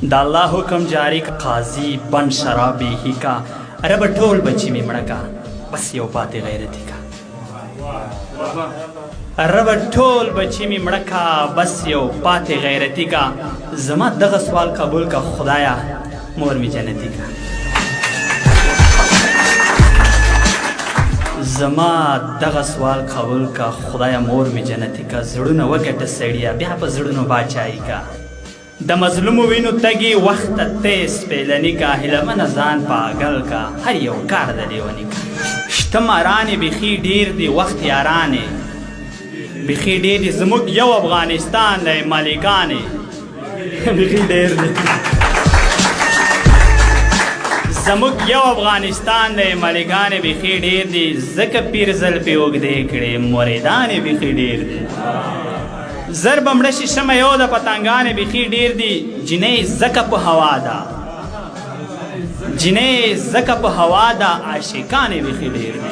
د الله حکم جاری کا، قاضي بند شراب بیخي کا، ربه ټول بچي مې مړه کا، بس یو پاتې غیرتي کا. ربه ټول بچي مې مړه کا، بس یو پاتې غیرتي کا. زما دغه سوال قبول کا خدایا، مور مې جنتي کا. زما دغه سوال قبول کا خدایا، مور مې جنتي کا. زړونه وګټه سړیه، بیا په زړونو باچایي کا. د مظلومو وینو تږي وخت ته تیز پیلني کا، هیله منه ځان پاګل کا، هر یو کار د لیوني کا. شته مارانې بیخي ډیر دي، وخت یارانې بیخي ډیر دي، زموږ یو افغانستان دی، ملکانې بیخي ډیر دي. زموږ یو افغانستان دی، ملکانې بیخي ډیر دي، ځکه پیر زلفې اوږدې کړې، مریدانې بیخي ډیر دي. زر به مړه شي شمع یو د پتنګانې بیخي ډیر دي. جینۍ ځکه په هوا ده، جینۍ ځکه په هوا ده، عاشقانې بیخي ډیر دي.